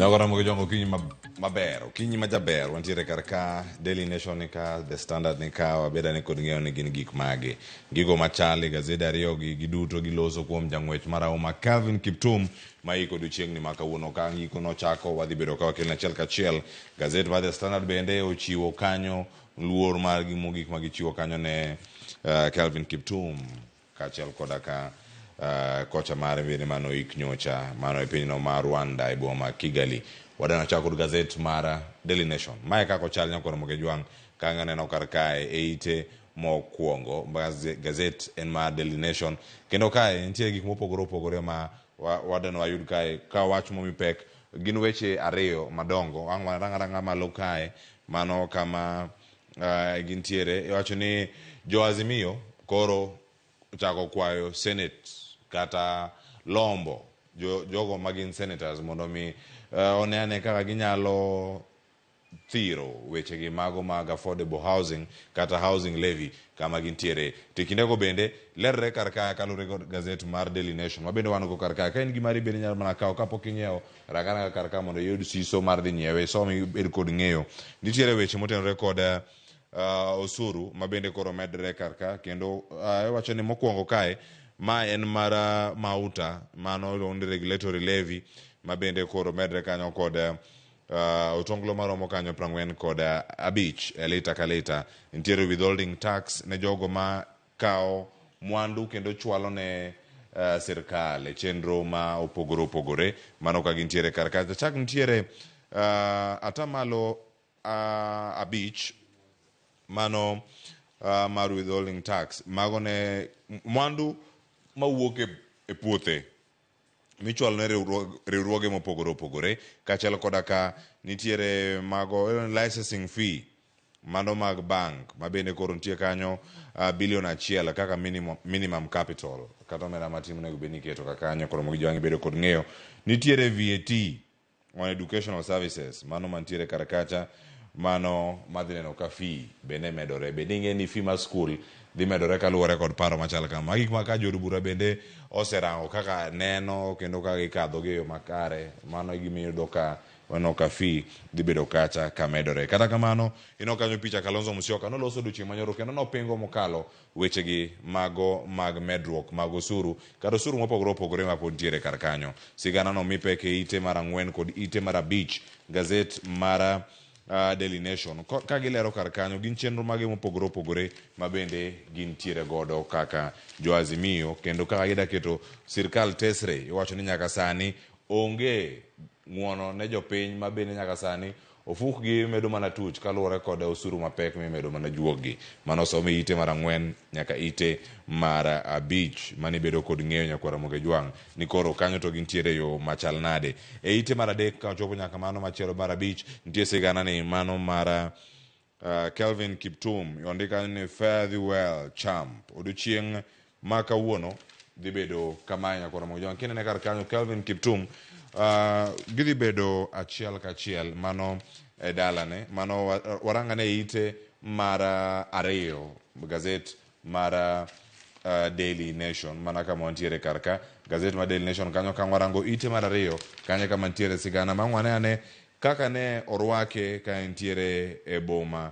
Nyagora mogi jongo okinyi maber, okinyi ma jaber, wantiere kar ka, Daily Nation ni ka, The Standard ni ka, wabed ane kod ng'eyo ni gin gik mage. Gigo machal e gazede ariyo gi giduto giloso kuom jang'wech marahuma Kelvin Kiptum ma iko odiochieng'ni ma kawuono ka iko nochako wadhi bedo ka wakelni achiel kachiel. Gazet mar The Standard bende ochiwo kanyo luor margi mogik ma gichiwo kanyo ne Kelvin Kiptum kaachiel koda ka kocha mare bende mano ik nyocha mano e pinyno ma Rwanda e boma ma Kigali. Wadwa chako kod gazet mar Daily Nation. Mae kaka ochal nyakwar Ramogi Ojwang' ka aneno kar kae e ite mokwongo gazet en mar Daily Nation kendo kae nitie gik mopogore opogore ma wadwa ni wayud kae ka wach momi pek gin weche ariyo madongo ang' warang aranga malo kae mano kama gintiere iwacho ni jo Azimio koro ochako kwayo Senate kata lombo jogo ma gin senators mondo mi one ane kaka ginyalo thiro wechegi mago mag affordable housing kata housing levy kama gintiere. To e kindego bende lerre kar kae kaluwore kod gazet mar Daily Nation ma bende wan go kar kae. Ka in gi mari bende inyalo mana kawo kapok inyiewo rang aranga kar ka mondo iyud siso mar dhi nyiewe isom ibed kod ng'eyo. Nitiere weche motenore kod osuru ma bende koro medre kar ka kendo iwacho ni mokwongo kae ma en mar mauta mano iluongo ni regulatory levy ma bende koro medre kanyo kod otonglo maromo kanyo 45 e lita ka lita. Nitiere withholding tax ne jogo ma kawo mwandu kendo chwalo ne sirkal e chenro ma opogore opogore. Mano ka gintiere kar kacha. Chak nitiere atamalo 5 mano mar withholding tax mago ne mwandu mawuok e puothe michwalo ne riwruoge mopogore opogore kaachiel koda ka nitiere mago licensing fee mano mag bank ma bende koro nitie kanyo bilion 1 kaka minimum capital kata omenda matin monego bed ni iketo ka kanyo koro mogi jwang' ibedo kod ng'eyo. Nitiere VAT on educational services mano mantiere kar kacha mano madhi neno ka fee bende medore. Bende ing'e ni fee mar school dhi medore kaluwore kod paro machal kama. Magi gik ma ka jood bura bende oserango kaka neno kendo kaka gikadho gi e yo makare mano e gima iyudo ka waneno ka fee dhi bedo kacha ka medore. Kata kamano ineno kanyo picha Kalonzo Musyoka noloso odiochieng' manyoro kendo nopingo mokalo wechegi mago mag medruok mag osuru kata osuru mopogore opogore ma pod nitiere kar kanyo. Sigana no mi pek e ite mar 4 kod ite mar 5 gazet mar Daily Nation ka gilero kar kanyo gin chenro mage mopogore opogore ma bende gintiere godo kaka jo Azimio kendo kaka gida keto sirkal tesre. Iwacho ni nyaka sani onge ng'uono ne jopiny ma bende nyaka sani ofukgi medo mana tuch kaluwore kod osuru mapek mimedo mana juoggi. Mano some ite mar 4 nyaka ite mar 5 mani bedo kod ng'eyo nyakwar Ramogi Ojwang' ni koro kanyo to gintiere yo machal nade. E ite mar 3 ka ochopo nyaka mano machielo mar 5 nitie sigana ni mano mar Kelvin Kiptum ondik kanyo ni fare thee well champ. Odiochieng' ma kawuono dhi bedo kamae nyakwar Ramogi Ojwang'. Kinene kar kanyo Kelvin Kiptum gidhi bedo achiel kachiel mano e dalane mano warangane e ite mar 2 gazet mar Daily Nation mana kama wantiere kar ka gazet mar Daily Nation kanyo ka warango ite mar 2 kanyo kama nitiere sigana ma wane ane kaka ne orwake ka entiere e boma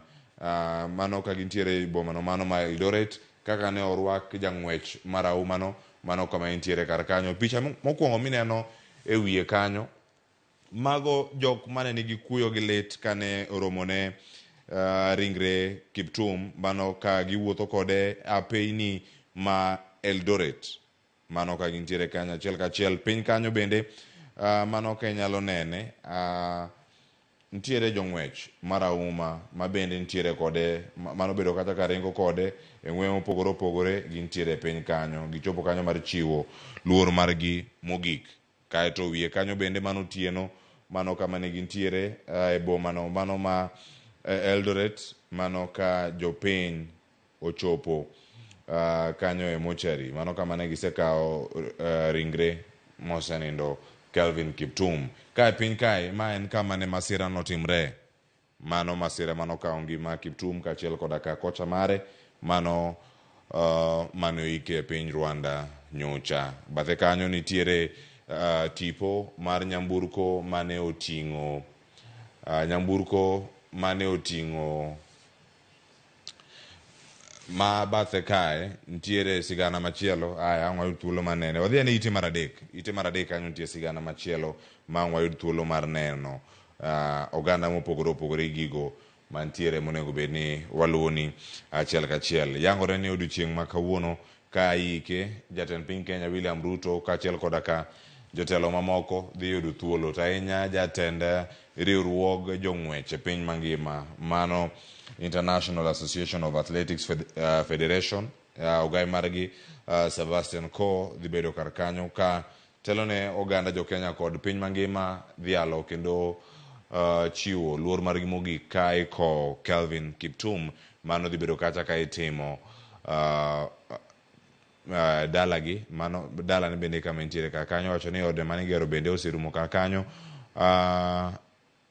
mano ka gintiere e boma no mano ma Eldoret kaka ne orwak jang'wech marahuma no mano kama entiere kar kanyo. Picha mokwongo mineno e wiye kanyo mago jok mane nigi kuyo gi lit kane oromone ringre Kiptum mano ka giwuotho kode apeyni ma Eldoret mano ka gintiere kanyo achiel kachiel. Piny kanyo bende mano ka inyalo nene nitiere jong'wech marahuma ma bende nitiere kode mano bedo kata ka ringo kode e ng'weye mopogore opogore gintiere piny kanyo gichopo kanyo mar chiwo luor margi mogik. Kaeto wiye kanyo bende mano otieno mano kama ne gintiere e boma no mano ma Eldoret mano ka jopiny ochopo kanyo e mochari mano kama ne gisekawo ringre mosenindo Kelvin Kiptum. Kae piny kae ma en kama ne masira notimre. Mano masira manokawo ngima Kiptum kaachiel koda ka kocha mare mano mane oike e piny Rwanda nyocha. Bathe kanyo nitiere tipo mar nyamburko mane oting'o nyamburko mane oting'o ma bathe kae nitiere sigana machielo aya ang' wayud thuolo mar nene wadhi ane ite mar adek ite mar adek kanyo nitie sigana machielo ma ang' wayud thuolo mar neno oganda mopogore opogore gigo mantiere monego bed ni waluwoni achiel kachiel. Yangore ni odiochieng' ma kawuono ka iyike jatend piny Kenya William Ruto kaachiel koda ka jotelo mamoko dhi yudo thuolo to ahinya jatend riwruog jong'wech e piny mangima mano International Association of Athletics Federation ogai margi Sebastian Coe dhi bedo kar kanyo ka Telone oganda jo Kenya kod piny mangima dhialo kendo chiwo luor margi mogik ka ikowo Kelvin Kiptum mano dhi bedo kacha ka itimo dalagi mano dalane bende kama entiere kar kanyo wacho ni ode mane igero bende oserumo kar kanyo.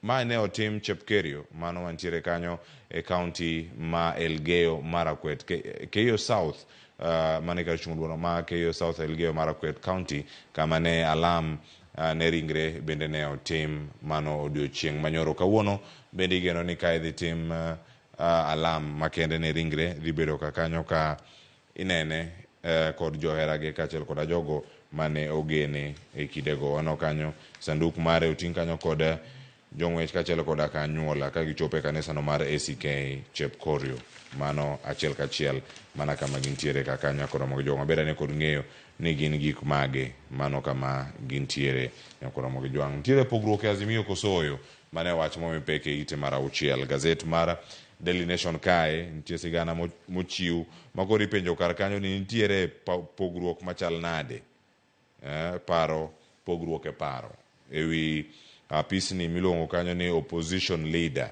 Mae ne otim Chepkerio, mano mantiere kanyo e county ma Elgeyo Marakwet, Keyo South, mane kar chung' duono ma Keyo South Elgeyo Marakwet County, kama ne alam ne ringre bende ne otim mano odiochieng' manyoro. Kawuono bende igeno ni ka idhi tim alam makende ne ringre dhi bedo ka kanyo ka inene kod joherage kaachiel koda jogo mane ogene e kindego. Waneno kanyo sanduk mare oting' kanyo kod jong'wech kaachiel koda ka anyuola ka gichopo e kanisano mar ACK Chepkorio. Mano achiel kachiel mana kama gintiere ka kanyo koromo gi jogo maber ane kod ng'eyo ni gin gik mage mano kama gintiere koromo gi jwang'. Nitiere pogruok e Azimio koso ooyo? Mano e wach momi pek e ite mar auchiel. Gazet mar Daily Nation kae nitie sigana mochiw ma koro ipenjo kar kanyo ni nitiere pogruok machal nade paro pogruok e paro ewi apisni miluongo kanyo ni opposition leader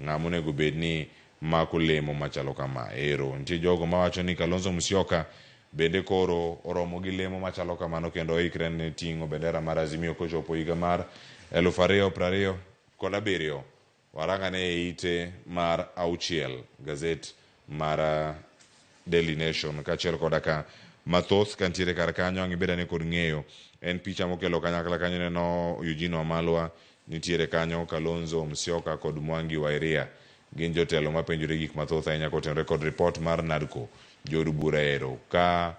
ng'ama onego bed ni mako lemo machalo kama ero nitie jogo mawacho ni Kalonzo Musyoka bende koro oromo gi lemo machalo kamano kendo oikre ne ting'o bendera mar Azimio kochopo higa mar 2027. Warangane e ite mar auchiel gazet mar Daily Nation kaachiel koda ka mathoth kantiere kar kanyo ang' ibed ane kod ng'eyo en picha mokelo kanyakla kanyo ineno Eugene Wamalwa nitiere kanyo Kalonzo Musyoka kod Mwangi Wa Iria gin jotelo mapenjore gik mathoth ahinya kotenore kod report mar NADCO jood bura ero ka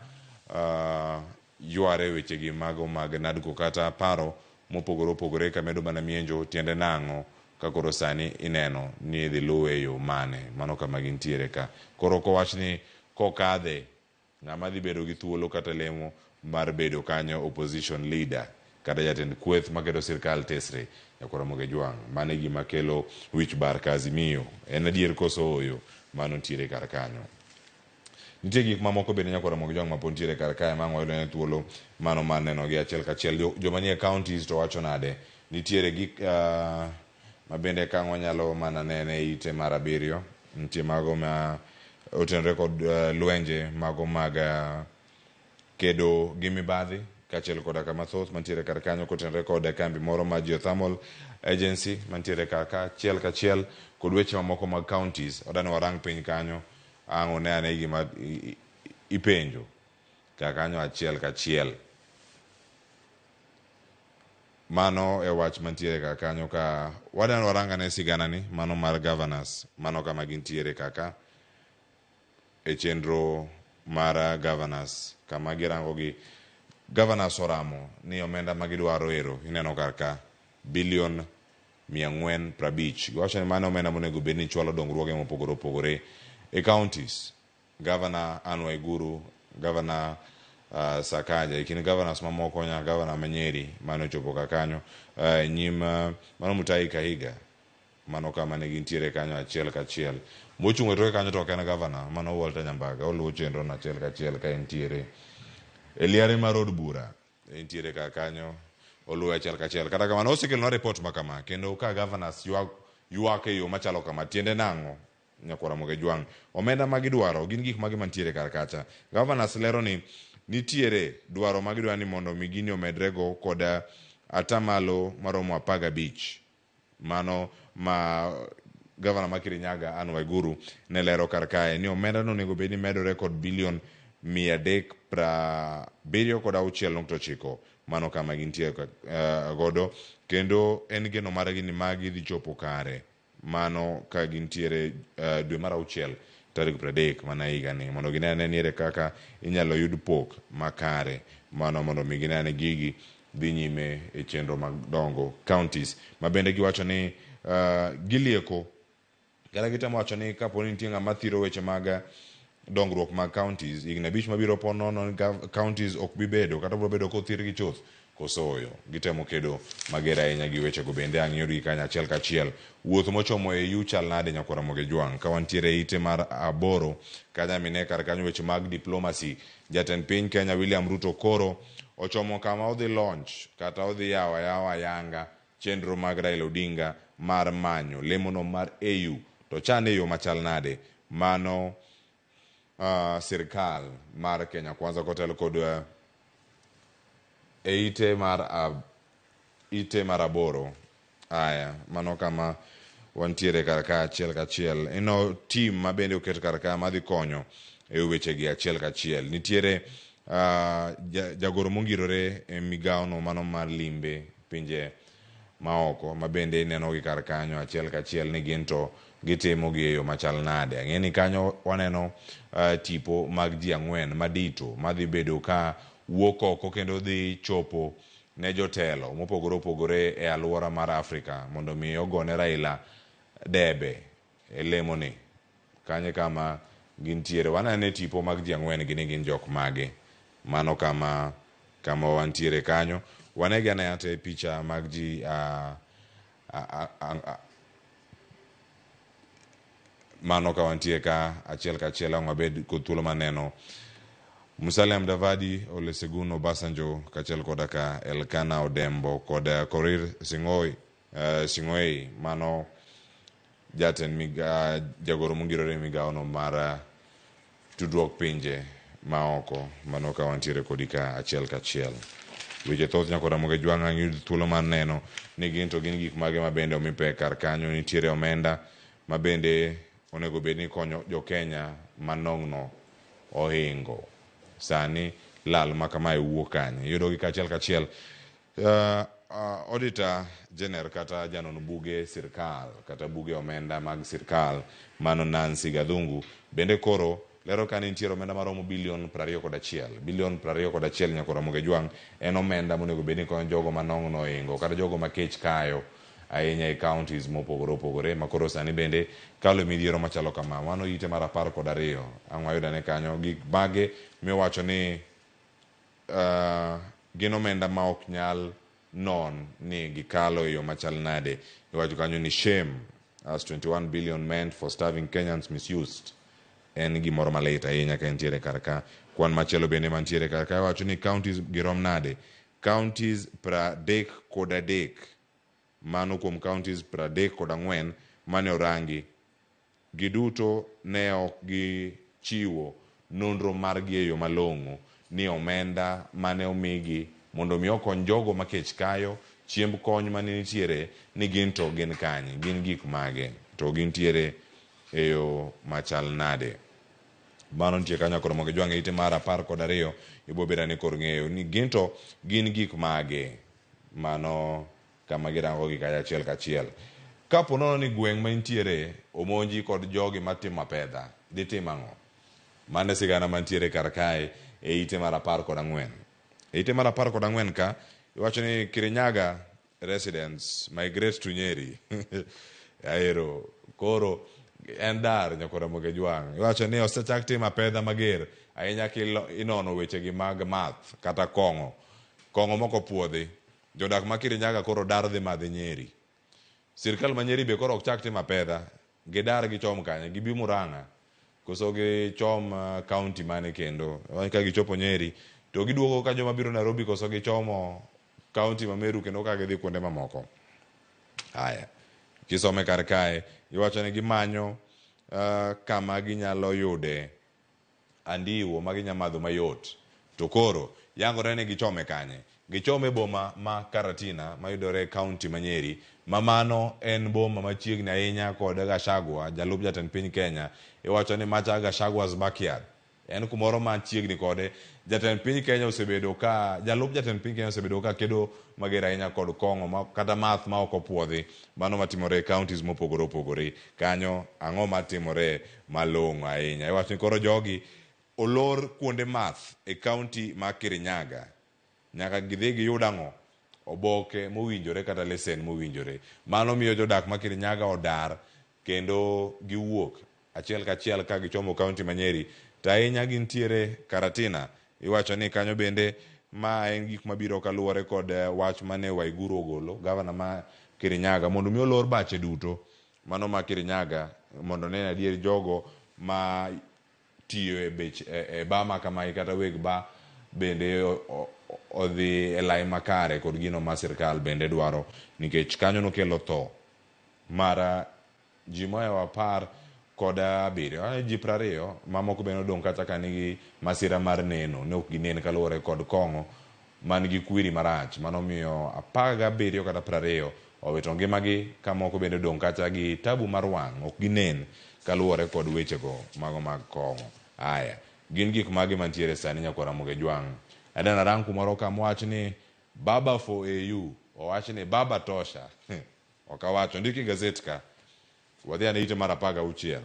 yware wechegi mago mag NADCO kata paro mopogore opogore kamedo mana mienjo tiende nang'o ka koro sani ineno ni idhi luwe e yo mane mano kama gintiere ka koro kowach ni kokadhe ng'ama dhi bedo gi thuolo kata lemo mar bedo kanyo opposition leader kata jatend kweth maketo sirkal tesre nyakwar Ramogi Ojwang' mano e gima kelo wich bar ka Azimio en adier koso ooyo mano ntiere kar kanyo. Nitie gik mamoko bende nyakwar Ramogi Ojwang' mapod ntiere kar kae ma ang' wayudo ne thuolo mano mar nenogi achiel kachiel. Joma nie counties to wacho nade? Nitiere gik ma bende ka ang' wanyalo mana nene e ite mar abiriyo. Nitie mago ma otenore kod lwenje mago mag kedo gi mibadhi kaachiel koda ka mathoth mantiere kar kanyo kotenore kod kambi moro mar Geothermal Agency mantiere kar ka achiel kachiel kod weche mamoko mag counties. Odani warang piny kanyo ang' une ane gima ipenjo kar kanyo achiel kachiel. Mano e wach mantiere kar kanyo ka wadani warang ane sigana ni mano mar governors mano kama gintiere kaka e chenro mar governors kama girango gi governors oramo ni omenda ma gidwaro ero ineno kar ka bilion 450. Giwacho ni mano omenda monego bed ni chwalo dongruoge mopogore opogore e counties. Governor Anne Waiguru, Governor Sakaja, e kind governors mamoko nyaka governor ma Nyeri mane ochopo ka kanyo nyim mano Mutahi Kahiga mano kama ne gintiere kanyo achiel kachiel. Mochung' e toke kanyo to ok en governor, mano Walter Nyambaga oluwo chenro no achiel kachiel ka entiere e liare mar od bura entiere kar kanyo oluwe achiel kachiel. Kata kamano osekelonwa report ma kama kendo ka governors ywak e yo machalo kama tiende nang'o? Nyakwar Ramogi Ojwang'. Omenda ma gidwaro gin gik mage mantiere kar kacha? Governors lero ni nitiere dwaro ma gidwaro ni mondo mi gini omedre go kod atamalo maromo 15. Mano ma Gavana ma Kirinyaga Anne Waiguru ne lero kar kae ni omenda no onego bed ni medore kod bilion 376.9. Mano kama gintie godo kendo en geno margi ni magi dhi chopo kare mano ka gintiere dwe mar auchiel tarik 30 mana higani mondo gine ane ni ere kaka inyalo yud pok makare mano mondo mi gine ane gigi dhi nyime e chenro mag dongo counties ma bende giwacho ni gilieko kata gitemo wacho ni kapo ni nitie ng'ama thiro weche mag dongruok mag counties higni 5 mabiro po nono ni counties ok bi bedo kata biro bedo kothirgi chuth koso oyo. Gitemo kedo mager ahinya gi wechego bende ang' yudgi kanyo achiel kachiel. Wuoth mochomo EU chal nade nyakwar Ramogi Ojwang'? Ka wantiere e ite mar 8 kanyo mine kar kanyo weche mag diplomacy. Jatend piny Kenya William Ruto koro ochomo kama odhi launch kata odhi yawo ayawa ayanga chenro mag Raila Odinga mar manyo lemono mar EU to chane e yo machal nade? Mano sirkal mar Kenya Kwanza kotelo kod e ite mar 8. Aya, mano kama wantiere kar ka achiel kachiel. Ino team ma bende oket kar ka madhi konyo e wechegi achiel kachiel. Nitiere jagoro mongirore e migawono mano mar limbe pinje maoko ma bende ineno gi kar kanyo achiel kachiel ni gin to gitimo gi e yo machal nade. Ang'e ni kanyo waneno tipo mag ji 4 madito madhi bedo ka wuok oko kendo dhi chopo ne jotelo mopogore opogore e alwora mar Afrika mondo mi ogone Raila debe e lemoni. Kanyo kama gintiere. Waneno tipo mag ji 4 gi ni gin jok mage. Mano kama wantiere kanyo. Wanegi ane ate picha mag ji mano ka wantie ka achiel kachiel ang' wabed kod thuolo mar neno Musalia Mudavadi, Olusegun Obasanjo kaachiel koda ka Elkana Odembo kod Korir Sing'oei mano jatend jagoro mongirore e migawono mar tudruok pinje maoko. Mano ka wantiere kodi ka achiel kachiel. Weche thoth nyakwar Ramogi Ojwang' ang' yud thuolo mar neno ni gin to gin gik mage ma bende omi pek kar kanyo. Nitiere omenda ma bende onego bed ni konyo jo Kenya manong'no ohingo. Sani lal ma kamae wuok kanye? Iyudogi kachiel kachiel. Auditor General kata janon buge sirkal kata buge omenda mag sirkal mano Nancy Gathungu bende koro lero ka nitiere omenda maromo bilion 21. Bilion 21 nyakwar Ramogi Ojwang' en omenda monego bed ni konyo jogo manong'no ohingo kata jogo ma kech kayo ahinya e counties mopogore opogore ma koro sani bende kalo e midhiero machalo kama. Mano ite mar 12. Ang' wayudane kanyo gik mage miwacho ni gin omenda ma ok nyal non ni gikalo e yo machal nade. Iwacho kanyo ni shame as 21 billion meant for starving Kenyans misused. En gimoro malit ahinya ka entiere kar ka. Kwan machielo bende mantiere kar ka iwacho ni counties girom nade? Counties 33. Mano kuom counties 34 mane orangi. Giduto ne ok gichiwo nonro margi e yo malong'o ni omenda mane omigi mondo mi okony jogo ma kech kayo, chiemb kony mane nitiere ni gin to gin kanye, gin gik mage, to gintiere e yo machal nade. Mano nitie kanyo koro Ramogi Ojwang' e ite mar 12 ibiro bedo ane kor ng'eyo ni gin to gin gik mage. Mano kama girango gi kanyo achiel kachiel. Kapo nono ni gweng' ma intiere omonji kod jogi matimo apedha, ditim ang'o? Mano e sigana mantiere kar kae e ite mar 14. E ite mar 14 ka, iwacho ni Kirinyaga residents migrate to Nyeri. Ahero. Koro en dar nyakwar Ramogi Ojwang'. Iwacho ni osechak timo apedha mager ahinya kinono wechegi mag math kata kong'o. Kong'o moko puodhi. Jodak ma Kirinyaga koro dar dhi madhi Nyeri. Sirkal ma Nyeri be koro ok chak timo apedha. Gidar gichom kanye? Gibi Murang'a. Koso gichom county mane kendo. Ka gichopo Nyeri to giduogo ka joma biro Nairobi koso gichomo county ma Meru kendo ka gidhi kuonde mamoko. Haya. Kisome kar kae, iwacho ni gimanyo kama ginyalo yude andiwo ma ginya madho mayot. To koro yangore ni gichome kanye? Gichome boma ma Karatina mayudore e county ma Nyeri, ma mano en boma machiegni ahinya kod Gachagua, jalup jatend piny Kenya. Iwacho ni macha Gachagua's backyard. En kumoro machiegni kode. Jatend piny Kenya osebedo ka jalup jatend piny Kenya osebedo ka kedo mager ahinya kod kong'o ma, kata math ma ok opuodhi. Mano matimore e counties mopogore opogore. Kanyo ang'o matimore malong'o ahinya. Iwacho ni koro jogi olor kuonde math e county ma Kirinyaga. Nyaka gidhi giyud ang'o? Oboke mowinjore kata lesen mowinjore. Mano miyo jodak ma Kirinyaga odar kendo giwuok achiel kachiel ka gichomo kaunti ma Nyeri. To ahinya gintiere Karatina. Iwacho ni kanyo bende ma en gik mabiro kaluwore kod wach mane Waiguru ogolo, gavana ma Kirinyaga, mondo mi olor bache duto mano ma Kirinyaga mondo one adier jogo ma tiyo e bech e ba ma kamagi kata weg ba bende odhi e lai makare kod gino ma sirkal bende dwaro nikech kanyo nokelo tho mar ji mohewo 17, ji 20 mamoko bende nodong' kacha ka nigi masira mar neno, ne ok ginen kaluwore kod kong'o man gi kwiri marach manomiyo 17 kata 20 owito ngimagi ka moko bende odong' kacha gi tabu mar wang' ok ginen kaluwore kod wechego mago mag kong'o. Aya, gin gik mage mantiere sani nyakwar Ramogi Ajwang'? Aden arang kumoro ka mowach ni Baba for AU, owach ni Baba tosha. Ok awacho, ondiki e gazet ka. Wadhi ane ite mar 16.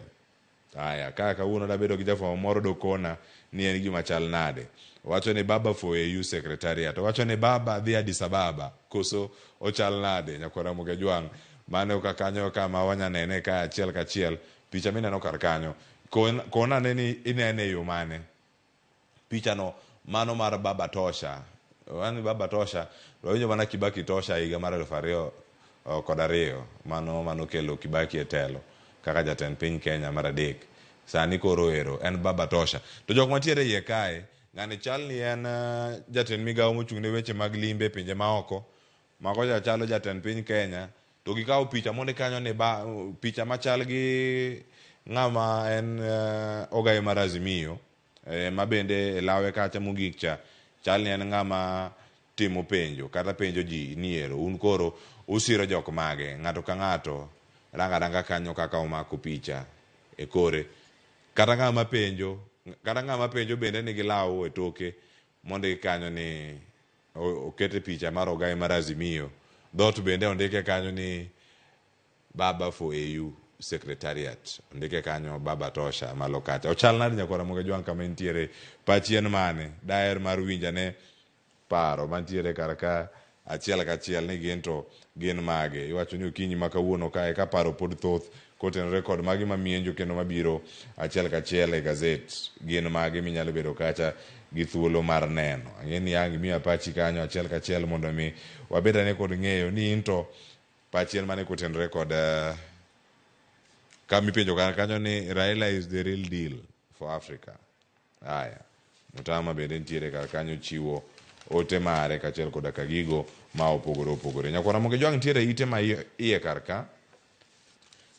Aya, ka kawuono dabedo gi jafwambo moro dokona ni en gima chal nade. Owacho ni Baba for AU Secretariat. Owacho ni Baba dhi Addis Ababa. Koso ochal nade nyakwar Ramogi Ajwang'? Mano ka kanyo kama wanya nene ka achiel kachiel. Picha mineno kar kanyo. Kona ane ni inene e yo mane? Pichano mano mar Baba Tosha. Wani Baba Tosha, wawinjo mana Kibaki Tosha higa mar 2002. Mano manokelo Kibaki e telo kaka jatend piny Kenya mar adek. Sani koro ero en Baba Tosha. To jok mantiere iye kae, ng'ani chal ni en jatend migawo mochung' ne weche mag limbe e pinje maoko. Makocha chalo jatend piny Kenya. To gikawo picha mondik kanyo ni ba, picha machal gi ng'ama en ogaye mar Azimio. Ma bende e lawe kacha mogik cha chal ni en ng'ama timo penjo kata penjo ji ni ero un koro usiro jok mage. Ng'ato ka ng'ato ranga ranga kanyo kaka omako picha e kore. Kata ng'ama penjo, kata ng'ama penjo bende nigi law e toke mondiki kanyo ni okete picha mar ogaye mar Azimio. Dhoot bende ondike kanyo ni Baba for AU Secretariat. Ondike kanyo Baba Tosha malo kacha. Ochal nade nyakwar Ramogi Ajwang' kama intiere? Pachi en mane? Daher mar winjo ane paro mantiere kar ka achiel kachiel ni gin to gin mage. Iwacho ni okinyi ma kawuono kae ka paro pod thoth kotenore kod magi mamienjo kendo mabiro achiel kachiel e gazet. Gin mage minyalo bedo kacha gi thuolo mar neno. Ang'e ni ang' imiya pachi kanyo achiel kachiel mondo mi wabed ane kod ng'eyo ni in to pachi en mane kotenore kod kama ipenjo kar kanyo ni Raila is the real deal for Africa. Aya, Mutama bende nitiere kar kanyo chiwo ote mare kaachiel koda ka gigo ma opogore opogore. Nyakwar Ramogi Ajwang' nitiere ite ma iye kar ka.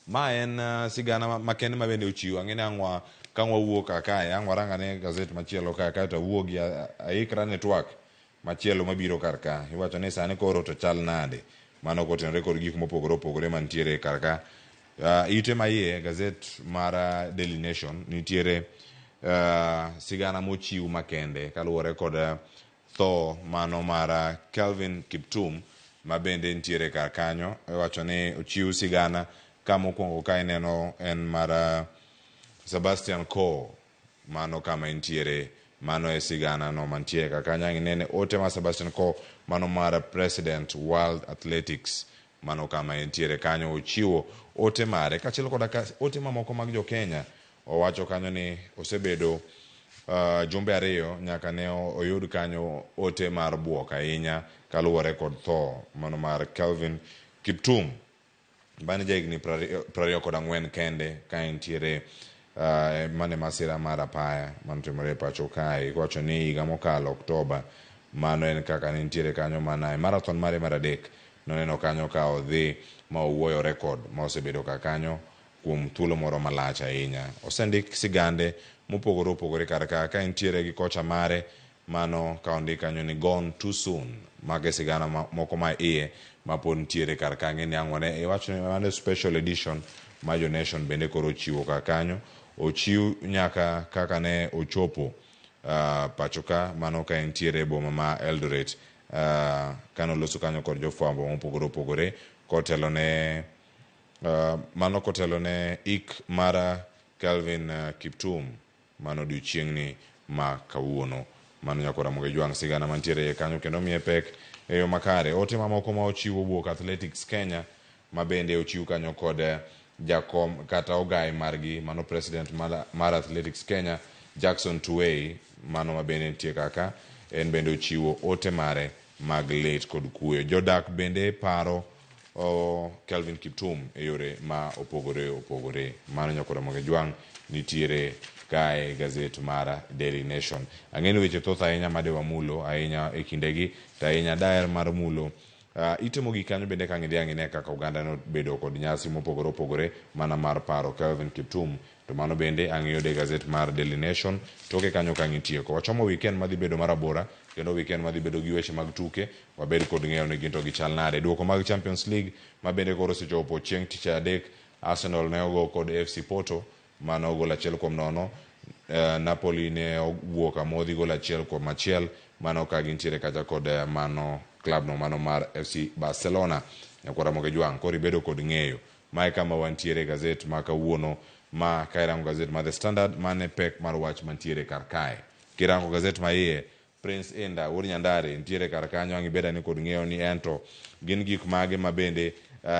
Ma en sigana makende ma bende ochiwo. Ang'e ni ang' wa ka ang' wawuok ka kae, ang' warang ane gazet machielo ka kaeto awuogi aikra ne twak machielo mabiro kar ka. Iwacho ni sani koro to chal nade? Mano kotenore kod gik mopogore opogore mantiere kar ka. Ite ma iye gazet mar Daily Nation nitiere sigana mochiw makende kaluwore kod tho mano mar Kelvin Kiptum ma bende nitiere kar kanyo. Iwacho ni ochiw sigana ka mokwongo ka ineno en mar Sebastian Coe. Mano kama entiere. Mano e sigana no mantie kar kanyo. Ang' inene ote mar Sebastian Coe mano mar President World Athletics. Mano kama entiere kanyo ochiwo ote mare kaachiel koda ka ote mamoko mag jo Kenya. Owacho kanyo ni osebedo jumbe 2 nyaka ne oyud kanyo ote mar buok ahinya kaluwore kod tho mano mar Kelvin Kiptum. Mane jahigni 24 kende ka entiere mane masira mar apaya manotimore e pacho kae. Iwacho ni higa mokalo Oktoba mano en kaka ne nitiere kanyo mana e marathon mare mar 3 noneno kanyo ka odhi ma owuoyo rekod ma osebedo ka kanyo kuom thuolo moro malach ahinya. Osendik sigande mopogore opogore kar ka ka entiere gi kocha mare mano ka ondik kanyo ni gone too soon. Mago e sigana moko ma iye ma pod nitiere kar ka. Ang'e ni ang' wane iwacho ni mano special edition ma Jo Nation bende koro ochiwo kar kanyo. Ochiw nyaka kaka ne ochopo pachoka mano ka entiere e boma ma Eldoret kane oloso kanyo kod jofwambo mopogore opogore kotelo ne mano kotelo ne ik mar Kelvin Kiptum mano odiochieng'ni ma kawuono. Mano nyako Ramogi Jwang' sigana mantiere iye kanyo kendo miye pek e yo makare. Ote mamoko ma ochiwo wuok Athletics Kenya ma bende ochiw kanyo kod jakom kata ogai margi mano president mar Athletics Kenya Jackson Tuwei mano ma bende nitie kaka en bende ochiwo ote mare mag lit kod kuyo. Jodak bende paro Kelvin Kiptum e yore ma opogore opogore. Mano nyako Ramogi Jwang' nitiere kae gazet mar Daily Nation. Ang'e ni weche thoth ahinya made wamulo ahinya e kindegi to ahinya daher mar mulo ite mogik kanyo bende ka ng'idhi ang'ine kaka oganda nobedo kod nyasi mopogore opogore mana mar paro Kelvin Kiptum to mano bende ang' iyude e gazet mar Daily Nation toke kanyo ka ang' itieko. Wachomo weekend madhi bedo marabora kendo weekend madhi bedo gi weche mag tuke wabed kod ng'eyo ni gin to gichal nade. Duoko mag Champions League ma bende koro osechopo chieng' tich adek Arsenal ne ogo kod FC Porto mano gol 1-0. Napoli ne owuok amodhi gol 1-1 mano ka gintiere kacha kod mano club no mano mar FC Barcelona. Nyakwar Ramogi Jwang' koro ibedo kod ng'eyo. Mae kama wantiere e gazet ma kawuono ma ka irango gazet ma The Standard mane pek mar wach mantiere kar kae. Kirango gazet ma iye Prince Indah wuod Nyandare nitiere kar kanyo ang' ibed ane kod ng'eyo ni ento gin gik mage ma bende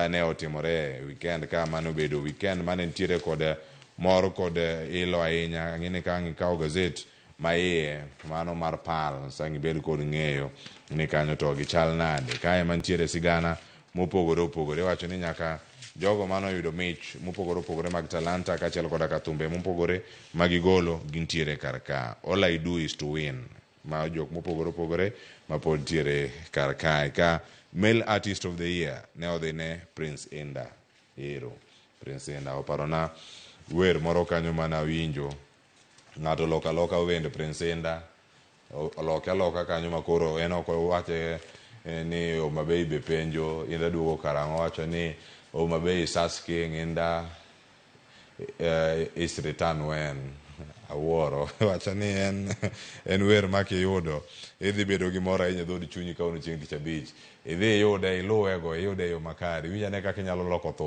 ne otimore e weekend ka mane obedo weekend mane nitiere kod mor kod ilo ahinya. Ang'e ni ka ang' ikawo gazet ma iye mano mar Pulse ang' ibed kod ng'eyo ni kanyo to gichal nade. Kae mantiere sigana mopogore opogore iwacho ni nyaka jogo mane oyudo mich mopogore opogore mag talanta kaachiel koda ka thumbe mopogore magigolo gintiere kar ka. All I do is to win ma jok mopogore opogore ma pod ntiere kar kae ka male artist of the year ne odhi ne Prince Indah. Ero Prince Indah oparona wer moro kanyo mane awinjo ng'ato oloko aloka wend Prince Indah oloke aloka kanyo ma koro en ok owache ni Homa Bay be penjo Indah duogo karang'o owacho ni Homa Bay is asking Indah is return when awuoro wacho ni en wer ma kiyudo idhi bedo gi mor ahinya e dhood chunyi kawuono chieng' tich abich idhi iyude iluwe go iyude e yo makare iwinj ane kaka inyalo loko thum.